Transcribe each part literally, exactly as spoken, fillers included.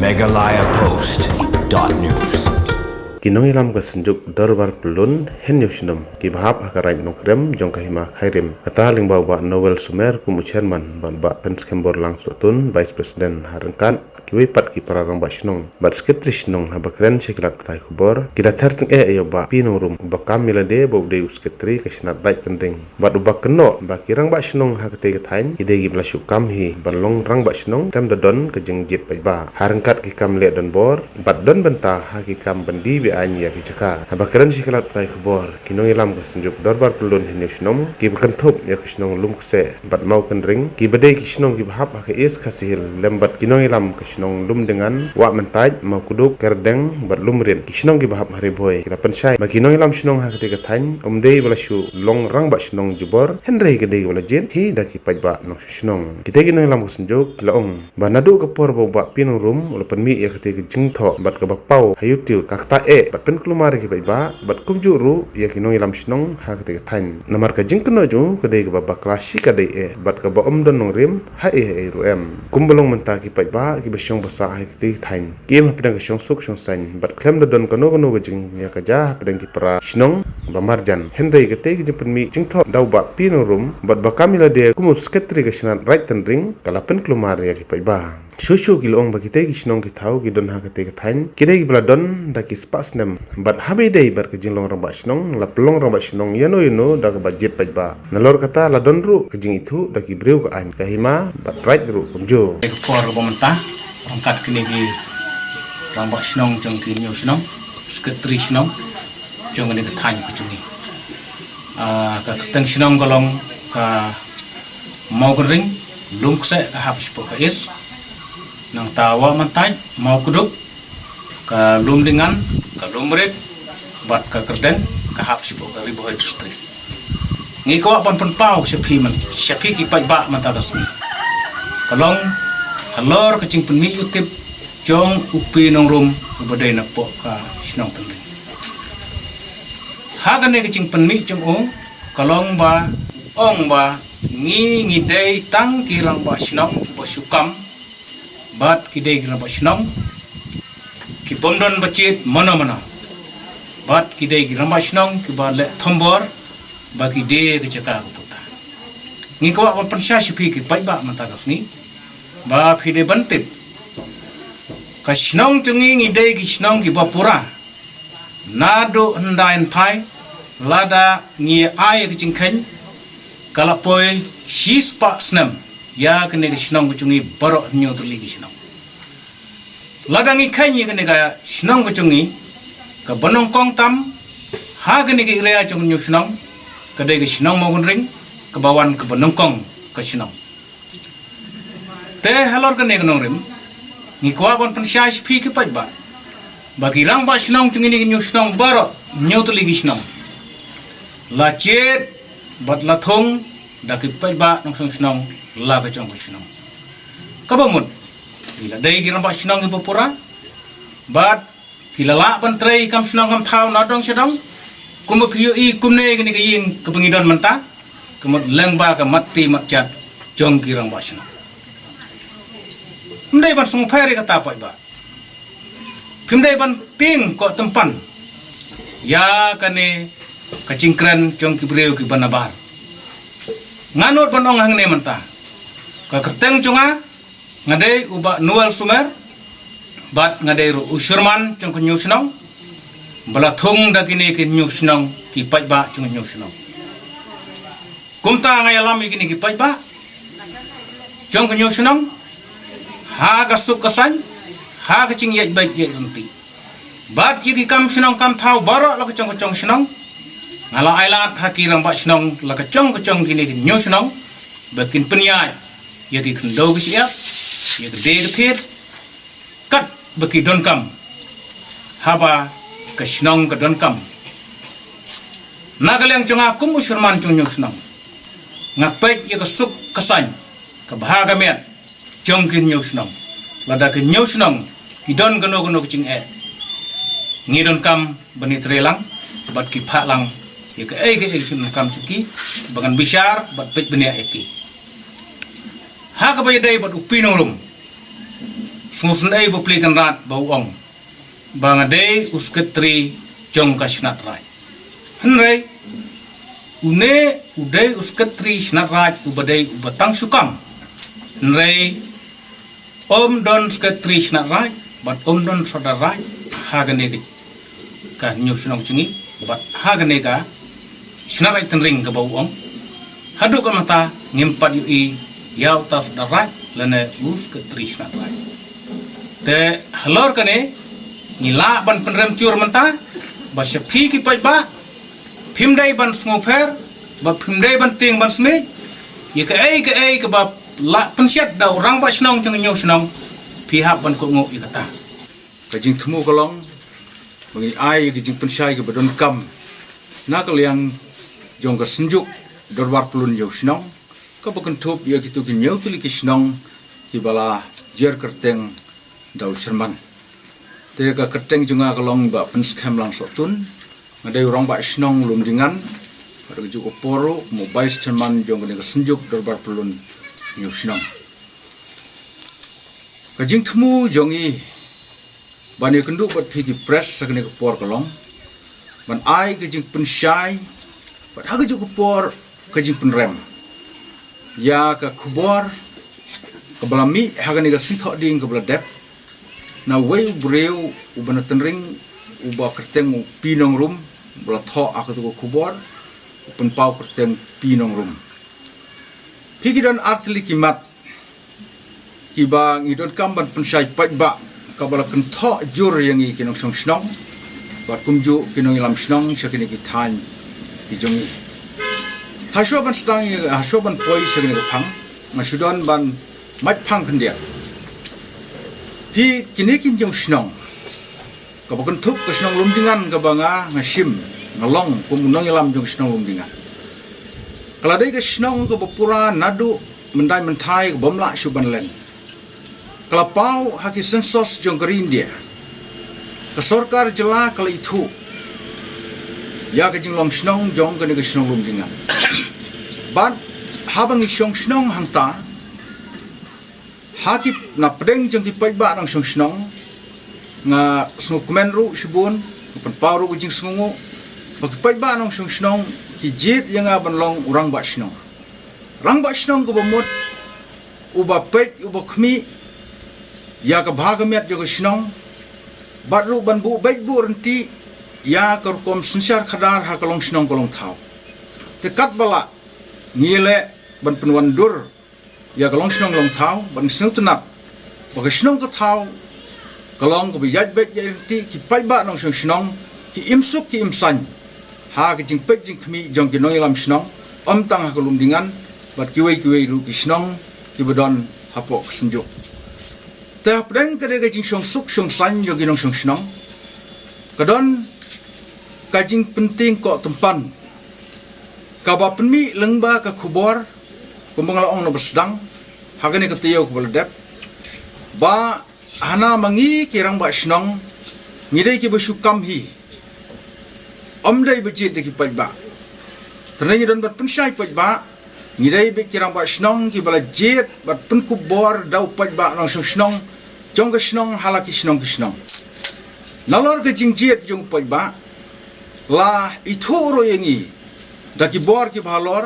Meghalaya Post dot news. Ki nongïalam ka Synjuk Dorbar Pyllun Hynñiewshnong kiba hap ha ka Raid Nongkrem jong ka Hima Khyrim, kata lyngba u Bah Noel Sumer kum u Chairman bad Bah Penskhembor Langsohtun, Vice President, ha ryngkat kiwei pat ki para rangbah shnong bad Secretary shnong, haba kren sha ki lad pathai khubor ki la ther tyngeh ïa u Bah P Nongrum, uba kam ïa lade ba u dei u Secretary ka Shnat Raid Tynring, bad uba kynnoh ba ki rangbah shnong ha katei ka thaiñ ki dei kiba la shu kam hi ban long rangbah shnong, tem da don ka jingjied paidbah ha ryngkat ki kam leh donbor bad don bynta ha ki kam ban die be-aiñ ïa ki jaka. Haba kren sha ki lad pathai khubor, ki nongïalam ka Synjuk Dorbar Pyllun Hynñiewshnong kiba kynthup ïa ka shnong Lumkseh bad Mawkynring, kiba dei ki shnong kiba hap ha ka East Khasi Hills, lem bad ki nongïalam ka shnong Lumdingan, Wahmyntait, Mawkduk, Kyrdeng bad Lumriat, ki shnong kiba hap ha Ri Bhoi, ki la pynshai ba ki nongïalam shnong ha katei ka thaiñ ym dei ba la shu long rangbah shnong jubor, hynrei ka dei kaba la jied hi da ki paidbah nongshong shnong. Kitei ki nongïalam ka Synjuk ki la ong ba naduh ka por ba u Bah P Nongrum u la pynmih ïa katei ka jingthoh bad kaba paw ha YouTube, ka kata eh bad pynkulmar ïa ki paidbah bad kumjuh ruh ïa ki nongïalam shnong ha katei ka thaiñ. Namar ka jingkynnoh jong u ka dei kaba bakla shikatdei eh bad kaba ym don nongrim haei haei ruh em. Kumba long mynta, ki paidbah kiba shong basa ha katei ka thaiñ ki im hapdeng ka shongsuk shongsaiñ bad khlem da don kano kano ka jingïakajia hapdeng ki para shnong ba marjan. Hynrei katei ka jingpynmih jingthoh da u Bah P Nongrum bad ba kam ïa lade kum u Secretary ka Shnat Raid Tynring ka la pynkulmar ïa ki paidbah. Shuh shuh ki la ong ba kitei ki shnong ki thaw ki don ha katei ka thaiñ ki dei kiba la don da ki spah snem, bad haba ïadei bad ka jinglong rangbah shnong, la pynlong rangbah shnong ïano ïano da kaba jied paidbah. Nalor kata la don ruh ka jingithuh da ki briew ka aiñ, ka hima bad raid ruh kumjuh. Ka por kaba mynta, ryngkat kine ki rangbah shnong jong ki hynñiew shnong, Secretary shnong jong kane ka thaiñ ka jong ngi. Ah, ka kyrteng shnong ka long ka Mawkynring, Lumkseh ka hap shapoh ka East, nangta Wahmyntait, Mawkduk, ka Lumdingan, ka Lumriat bad ka Kyrdeng ka hap shapoh ka Ri Bhoi District. Ngi kwah ban pynpaw sha phi man, sha phi ki paidbah mynta ka sngi, ka long halor ka jingpynmih ïa u tip jong u P Nongrum uba dei napoh ka shnong Tynring. Ha kane ka jingpynmih jong u ka long ba u ong ba ngi ngi dei tang ki rangbah shnong kiba shu kam, bad ki dei ki rangbah shnong ki bym don ba jied mano mano, bad ki dei ki rangbah shnong kiba leh thombor ba ki die ka jaka ka puta. Ngi kwah ban pynshai sha phi ki paidbah mynta ka sngi ba phi dei ban tip, ka shnong jong ngi ngi dei ki shnong kiba pura. Naduh hyndai hynthai lada ngi ai ka jingkheiñ, ka la poi shispah snem ïa kane ka shnong ka jong ngi baroh hynñiew tylli ki shnong. Lada ngi kheiñ ïa kane ka shnong ka jong ngi, kaba nyngkong tam ha kane ka area jong ka hynñiew shnong ka dei ka shnong Mawkynring, kaba wan kaba nyngkong ka shnong. Te halor kane ka nongrim, ngi kwah ban pynshai sha phi ki paidbah ba ki rangbah shnong jong kine ki hynñiew shnong baroh, hynñiew tylli ki shnong, la jied bad la thung da ki paidbah nongshong shnong la ka jong ka shnong. Kaba mut, ki la dei ki rangbah shnong kiba pura bad ki la lah ban trei kam shnong kam thaw na dong sha dong. Kumba phi ïohi kumne kane ka ïing kaba ngi don mynta, ka mut lyngba ka mat ti mat jat jong ki rangbah shnong. Ym dei ban sngewpher ïa kata paidbah. Phim dei ban tieng ko tympan ïa kane ka jingkren jong ki briew kiba nabar. Nga nud ban ong hangne mynta, ka kyrteng jong nga, nga dei u Bah Noel Sumer, bad nga dei ruh u chairman jong ka hynñiew shnong ba la thung da kine ki hynñiew shnong, ki paidbah jong ka hynñiew shnong. Kumta nga ïalam ïa kine ki paidbah jong ka hynñiew shnong ha ka suk ka saiñ, ha ka jingïaid beit ïaid ryntih. Bad ïa ki kam shnong kam thaw baroh la ka jong ka jong shnong, nga la ai lad ha ki rangbah shnong la ka jong ka jong kine ki hynñiew shnong ba kin pynïaid ïa ki khyndew ki shyiap, ïa ka die ka thied, katba ki donkam, haba ka shnong ka donkam. Na ka liang jong nga kum u chairman jong ka hynñiew shnong, nga peit ïa ka suk ka saiñ, ka bha ka miat jong ki hynñiew shnong. Lada ki hynñiew shnong ki don kano kano ka jingeh, ngi donkam ban ïatrei lang bad ki phah lang ïa kaei kaei ka jingdonkam jong ki, ba ngan bishar bad peit bniah ïa ki. Ha kaba ïadei bad u P Nongrum, Sngewsynei ba pli kan rat ba u ong ba nga dei u sekretari jong ka shnat raij. Hynrei une u dei u sekretari shnat raij uba dei uba tang shu kam. Hynrei um don sekretari shnat raij bad um don sordar raij ha kane ka hynñiew shnong jong ngi bad ha kane ka shnat raij tynring kaba u ong. Haduh ka mynta ngim pat ïohi ïa uta u sordar raij lane u sekretari shnat raij. Te halor kane ngi lah ban pynrem jur mynta ba sha phi ki paidbah, phim dei ban sngewpher bad phim dei ban tieng ban smiej ïa kaei kaei kaba la pynshet da u rangbah shnong jong ka hynñiew shnong, phi hap ban kohnguh ïa kata. Ka jingthmu ka long ba ngi ai ïa ka jingpynshai kaba donkam na ka liang jong ka Synjuk Dorbar Pyllun Hynñiew Shnong, kaba kynthup ïa kito ki hynñiew tylli ki shnong kiba la jer kyrteng da u chairman. Te ka kyrteng jong nga ka long Bah Pynskhem Langsohtun. Nga dei u rangbah shnong Lumdingan. Bad ha kajuh ka por ruh kum u vice chairman jong kane ka Synjuk Dorbar Pyllun Hynñiew Shnong. Ka jingthmu jong ngi ban ïakynduh bad phi ki press ha kane ka por ka long ban ai ka jingpynshai bad ha kajuh ka por ka jingpynrem ïa ka khubor kaba la mih ha kane ka Sngi Thohdieng kaba la dep, na uwei u briew uba na tynring uba kyrteng u Pi Nongrum, uba la thoh ha katu ka khubor u pynpaw kyrteng Pi Nongrum. Phi ki don ar tylli ki mat kiba ngi donkam ban pynshai paidbah kaba la kynthoh jur ïa ngi ki nongshong shnong bad kumjuh ki nongïalam shnong sha kine ki thaiñ ki jong ngi. Hashuwa ban sdang ïa, hashuwa ban poi sha kine ki phang, nga shu don ban mait phang khyndiat. Phi, kine ki hynñiew shnong, kaba kynthup ka shnong Lumdingan kaba nga, nga shim, nga long kum u nongïalam jong ka shnong Lumdingan, ka la dei ka shnong kaba pura naduh myndai mynthai ka bym lah shuh ban len. Ka la paw ha ki census jong ka ri India. Ka sorkar jylla ka la ithuh ïa ka jinglong shnong jong kane ka shnong Lumdingan. Bad haba ngi shong shnong hangta, ha ki, na pdeng jong ki paidbah nongshong shnong, nga sngewkmen ruh shibun, nga pynpaw ruh ka jingsngewnguh ba ki paidbah nongshong shnong ki jied ïa nga ban long u rangbah shnong. Rangbah shnong kaba mut, uba peit, uba khmih ïa ka bha ka miat jong ka shnong, bad ruh ban buh beit buh ryntih ïa ka rukom synshar khadar ha ka long shnong ka long thaw. Te katba lah ngi leh ban pynwandur ïa ka long shnong long thaw, ban sngewtynnat ba ka shnong ka thaw ka long kaba ïaid beit ïaid ryntih, ki paidbah nongshong shnong ki im suk ki im saiñ ha ka jingpeit jingkhmih jong ki nongïalam shnong, ym tang ha ka Lumdingan bad kiwei kiwei ruh ki shnong kiba don hapoh ka Synjuk. Te hapdeng kane ka jingshong suk shong saiñ jong ki nongshong shnong, ka don ka jingpyntieng koh tympan kaba pynmih lyngba ka khubor, kumba nga la ong na ba sdang ha kane ka taïew kaba la dep, ba hana ma ngi ki rangbah shnong ngi dei kiba shu kam hi, ym dei ba jied da ki paidbah. Te ngi don ban pynshai paidbah, ngi dei beit ki rangbah shnong kiba la jied bad pynkup bor da u paidbah nongshong shnong jong ka shnong ha la ki shnong ki shnong. Nalor ka jingjied jong u paidbah, la ithuh ruh ïa ngi da ki bor kiba halor,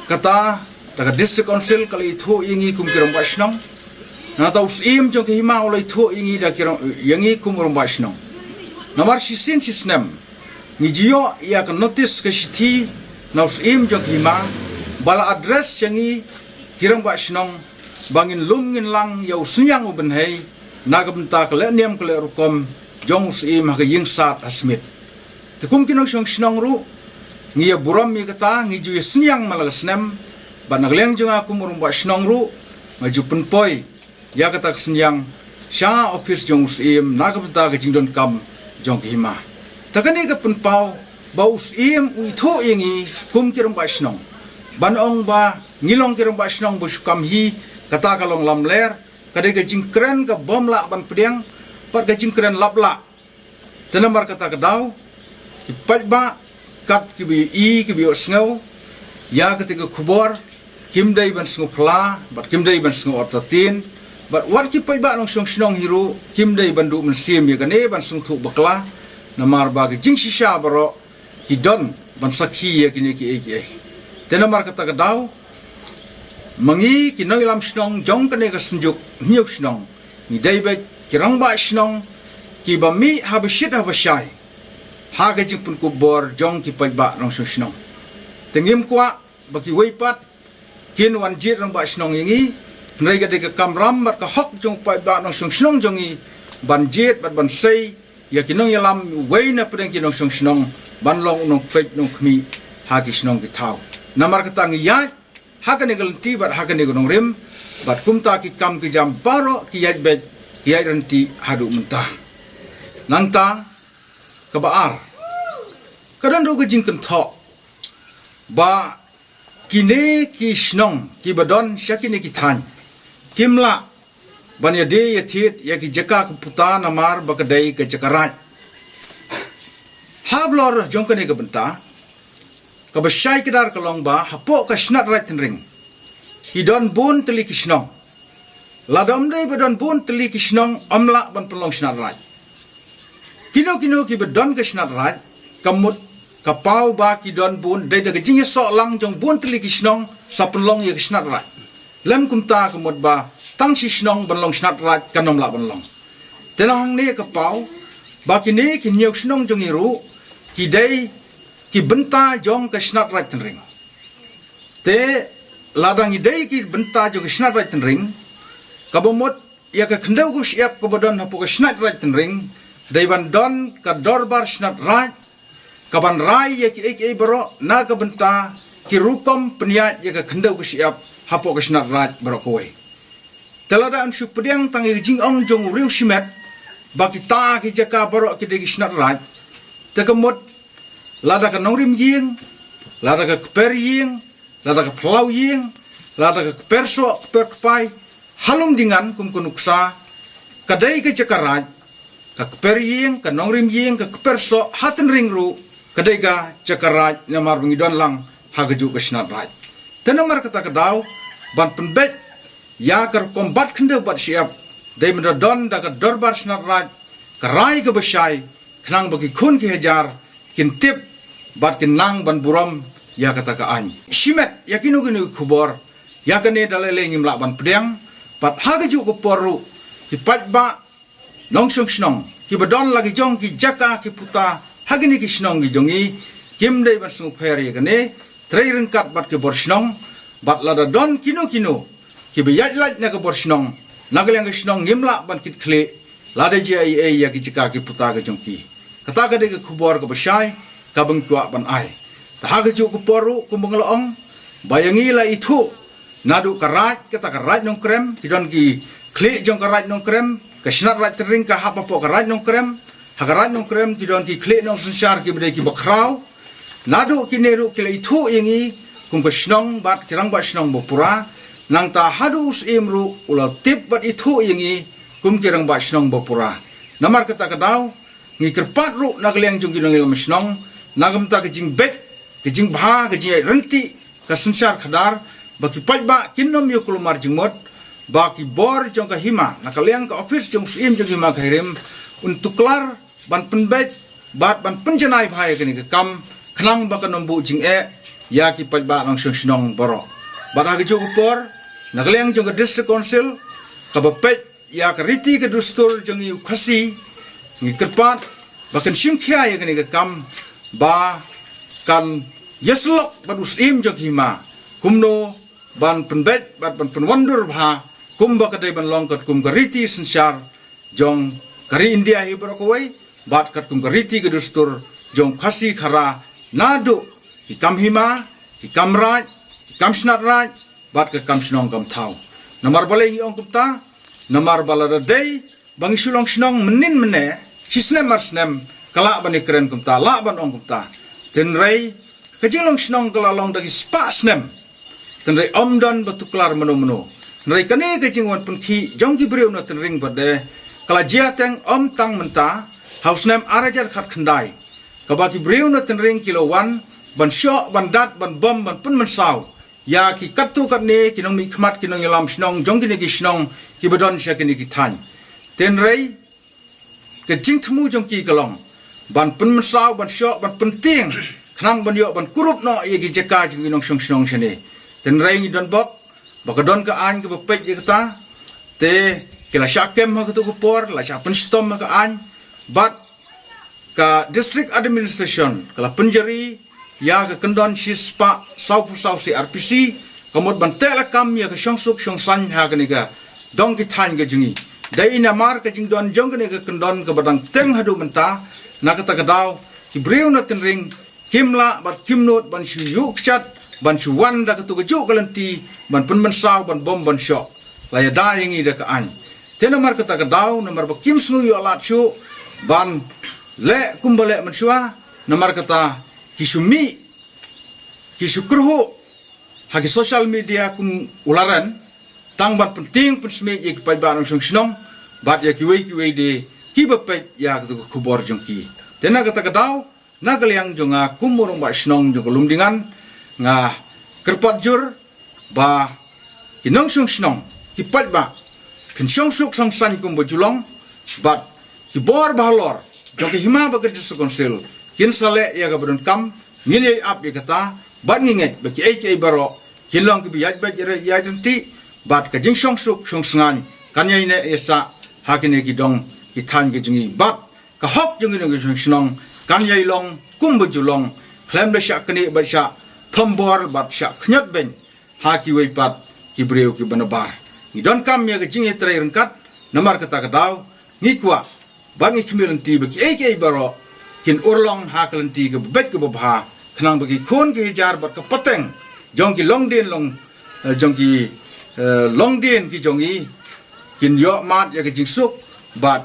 kata da ka District Council ka la ithuh ïa ngi kum ki rangbah shnong. Nangta u Syiem jong ka Hima u la ithuh ïa ngi da ki rang-, ïa ngi kum u rangbah shnong. Namar shisien shi snem ngi ju ïoh ïa ka notice ka shithi na u Syiem jong ka Hima ba la address ïa ngi ki rangbah shnong ba ngin lum ngin lang ïa u synñiang u bynhei na ka bynta ka leh niam ka leh rukom jong u Syiem ha ka ïing sad ha Smit. Te kum ki nongshong shnong ruh ngi ïa burom ïa kata, ngi ju ïa synñiang man la ka snem, bad na ka liang jong nga kum u rangbah shnong ruh nga ju pynpoi ïa kata ka synñiang sha ophis jong u Syiem na ka bynta ka jingdonkam jong ka Hima. Te kane ka pynpaw ba u Syiem u ithuh ïa ngi kum ki rangbah shnong ban ong ba ngi long ki rangbah shnong ba shu kam hi, kata ka long lamler, ka dei ka jingkren ka bym lah ban pdiang bad ka jingkren lap lah. Te namar kata ka daw, ki paidbah kat kiba ïohi kiba ïohsngew ïa kata ka khubor, kim dei ban sngew phylla bad kim dei ban sngew artatien, Bad wat ki paidbah nongshong shnong hi ruh kim dei ban duh mynsiem ïa kane ban sngewthuh bakla, namar ba ki jingshisha baroh ki don ban sakhi ïa kine kiei kiei. Te namar kata ka daw, ma ngi ki nongïalam shnong jong kane ka synjuk hynñiew shnong, ngi dei beit ki rangbah shnong kiba mih haba shit haba shai ha ka jingpynkup bor jong ki paidbah nongshong shnong. Te ngim kwah ba kiwei pat kin wan jied rangbah shnong ïa ngi. Hynrei ka dei ka kamram bad ka hok jong u paidbah nongshong shnong jong ngi ban jied bad ban sei ïa ki nongïalam uwei na pdeng ki nongshong shnong ban long u nongpeit nongkhmih ha ki shnong ki thaw. Namar kata ngi ïaid ha kane ka lynti bad ha kane ka nongrim, bad kumta ki kam ki jam baroh ki ïaid beit, ki ïaid ryntih haduh mynta. Nangta kaba ar, ka don ruh ka jingkynthoh ba kine ki shnong kiba don sha kine ki thaiñ kim lah ban ïadie ïathied ïa ki jaka ka puta namar ba ka dei ka jaka raid. Halor jong kane ka bynta, kaba shai kdar ka long ba hapoh ka Shnat Raid Tynring ki don bun tylli ki shnong. Lada ym dei ba don bun tylli ki shnong, ym lah ban pynlong Shnat Raid. Kino kino kiba don ka Shnat Raid, ka mut ka paw ba ki don bun, dei da ka jingïasoh lang jong bun tylli ki shnong sa pynlong ïa ka Shnat Raid. Lym kumta, ka mut ba tang shi shnong ban long Shnat Raid kan ym lah ban long. Te na hangne ka paw ba kine ki hynñiew shnong jong ngi ruh ki dei ki bynta jong ka Shnat Raid Tynring. Te lada ngi dei ki bynta jong ka Shnat Raid Tynring, kaba mut ïa ka khyndew ka shyiap kaba don hapoh ka Shnat Raid Tynring dei ban don ka dorbar Shnat Raid kaban rai ïa kiei kiei baroh na ka bynta ki rukom pynïaid ïa ka khyndew ka shyiap hapoh ka Shnat Raid baroh kawei. Te lada yn shu pdiang tang ïa ka jingong jong u riew shimet ba kita ki jaka baroh ki dei ki Shnat Raid, te ka mut lada ka nongrim ïing, lada ka kper ïing, lada ka phlaw ïing, lada ka kper soh kper kpai ha Lumdingan kum ka nuksa, ka dei ka jaka raid. Ka kper ïing, ka nongrim ïing, ka kper soh ha Tynring ruh ka dei ka jaka raid, namar ba ngi don lang ha kajuh ka Shnat Raid. Te namar kata ka daw ban pynbeit ïa ka rukom bat khyndew bat shyiap, dei ban da don da ka dorbar Shnat Raid, ka rai kaba shai, khnang ba ki khun ki hajar kin tip bad kin nang ban burom ïa kata ka aiñ. Shimet ïa kino kino ki khubor, ïa kane da lei lei ngim lah ban pdiang. Bad ha kajuh ka por ruh, ki paidbah nongshong shnong kiba don la ki jong ki jaka ki puta ha kine ki shnong ki jong ngi, kim dei ban sngewpher ïa kane. Trei ryngkat bad ki bor shnong, bad lada don kino kino kiba ïaid lait na ka bor shnong, na ka liang ka shnong ngim lah ban kit khlieh lada jia ei ei ïa ki jaka ki puta ka jong ki. Kata ka dei ka khubor kaba shai kaba ngi kwah ban ai. Te ha kajuh ka por ruh kumba nga la ong ba ïa ngi la ithuh naduh ka raid, kata ka raid Nongkrem, ki don ki khlieh jong ka raid Nongkrem, ka Shnat Raid Tynring ka hap hapoh ka raid Nongkrem, ha ka raid Nongkrem ki don ki khlieh nongsynshar kiba dei kiba khraw. Naduh kine ruh ki la ithuh ïa ngi kum ka shnong bad ki rangbah shnong ba pura. Nangta haduh u Syiem ruh u la tip bad ithuh ïa ngi kum ki rangbah shnong ba pura. Namar kata ka daw, ngi kyrpad ruh na ka liang jong ki nongïalam shnong, na ka bynta ka jingbeit, ka jingbha, ka jingïaid ryntih ka synshar khadar, ba ki paidbah kin ym ïoh kulmar jingmut, ba ki bor jong ka hima na ka liang ka ophis jong u Syiem jong ka Hima Khyrim un tuklar ban pynbeit bad ban pynjanai bha ïa kane ka kam, khnang ba kan ym buh jingeh ïa ki paidbah nongshong shnong baroh. Bad ha kajuh ka por, na ka liang jong ka District Council kaba peit ïa ka riti ka dustur jong ngi u Khasi, ngi kyrpad ba kan shim khia ïa kane ka kam, ba kan ïasyllok bad u Syiem jong ka Hima kumno ban pynbeit bad ban pynwandur bha, kumba ka dei ban long katkum ka riti synshar jong ka ri India hi baroh kawei, bad katkum ka riti ka dustur jong Khasi Khara, naduh ki kam hima, ki kam raid, ki kam Shnat Raid, bad ka kam shnong kam thaw. Namar balei ngi ong kumta? Namar ba lada dei ba ngi shu long shnong mynnin mynne, shi snem ar snem, ka lah ban ïakren kumta, lah ban ong kumta. Hynrei ka jinglong shnong ka la long da ki spah snem. Hynrei ym don ba tuklar mano mano. Hynrei kane ka jingwan pynkhih jong ki briew na Tynring Bad Dei ka la jia teng ym tang mynta, ha u snem ar hajar khatkhyndai, kaba ki briew na Tynring ki la wan ban shoh, ban dat, ban bom, ban pynmynsaw ïa ki katto katne ki nongmihkhmat, ki nongïalam shnong jong kine ki shnong kiba don sha kine ki thaiñ. Hynrei ka jingthmu jong ki ka long ban pynmynsaw, ban shoh, ban pyntieng, khnang ban ïoh ban kurup noh ïa ki jaka jong ki nongshong shnong shane. Hynrei ngi don bok ba ka don ka aiñ kaba peit ïa kata, te ki la shah kem ha kato ka por, la shah pynshitom ha ka aiñ, bad ka District Administration ka la pynjari ïa ka kyndon shispah sawphew saw C R P C, ka mut ban teh lakam ïa ka shongsuk shongsaiñ ha kane ka dong ki thaiñ ka jong ngi. Dei namar ka jingdon jong kane ka kyndon kaba dang teng haduh mynta, na kata ka daw ki briew na Tynring kim lah bad kim nud ban shu ïuh kjat, ban shu wan da kato kajuh ka lynti ban pynmynsaw, ban bom, ban shoh. La ïada ïa ngi da ka aiñ. Te namar kata ka daw, namar ba kim sngew ïoh lad shuh ban leh kumba leh mynshuwa, namar kata ki shu mih, ki shu kyrhuh ha ki social media kum u Laren, tang ban pyntieng pynsmit ïa ki paidbah nongshong shnong bad ïa kiwei kiwei de kiba peit ïa kato ka khubor jong ki. Te na kata ka daw, na ka liang jong nga kum u rangbah shnong jong ka Lumdiengan, nga kyrpad jur ba ki nongshong shnong, ki paidbah, phin shongsuk shongsaiñ kumba ju long, bad ki bor ba halor jong ka hima bad ka District Council kin sa leh ïa kaba donkam. Ngin ïai ap ïa kata, bad ngi ngeit ba kiei kiei baroh kin long kiba ïaid beit ïaid ryntih, bad ka jingshongsuk shongsaiñ kan ïai neh ïa sah ha kine ki dong ki thaiñ ki jong ngi, bad ka hok jong ki nongshong shnong kan ïai long kumba ju long, khlem da shah knieh bad shah thombor bad shah khñiot beiñ ha kiwei pat ki briew kiba nabar. Ngi donkam ïa ka jingïatrei ryngkat, namar kata ka daw ngi kwah bad ngi khmih lynti ba kiei kiei baroh kin urlong ha ka lynti kaba beit kaba bha, khnang ba ki khun ki hajar bad ka pateng jong ki longdien long, eh, jong ki, eh, longdien ki jong ngi kin ïoh mad ïa ka jingsuk, bad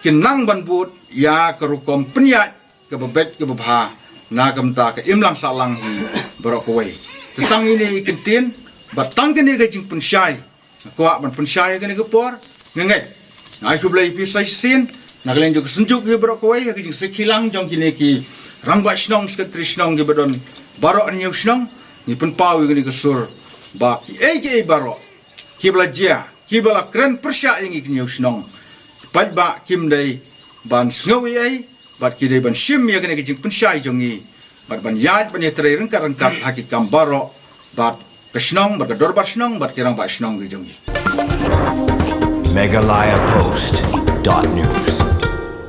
kin nang ban bud ïa ka rukom pynïaid kaba beit kaba bha na ka bynta ka imlang sahlang hi baroh kawei. Te tang ine i kyntien bad tang kane ka jingpynshai nga kwah ban pynshai ha kane ka por. Nga ngeit, nga ai khublei ïa phi sa shisien na ka liang jong ka synjuk hi baroh kawei, ha ka jingsuk hi lang jong kine ki rangbah shnong, secretary shnong kiba don baroh hynñiew shnong. Ngi pynpaw ïa kane ka sur ba kiei kiei baroh kiba la jia, kiba la kren pyrshah ïa ngi ki hynñiew shnong, ki paidbah kim dei ban sngew ei ei, bad ki dei ban shim ïa kane ka jingpynshai jong ngi, bad ban ïaid ban ïatrei ryngkat ryngkat ha ki kam baroh bad ka shnong, bad ka dorbar shnong, bad ki rangbah shnong ki jong ngi. Meghalaya Post dot news.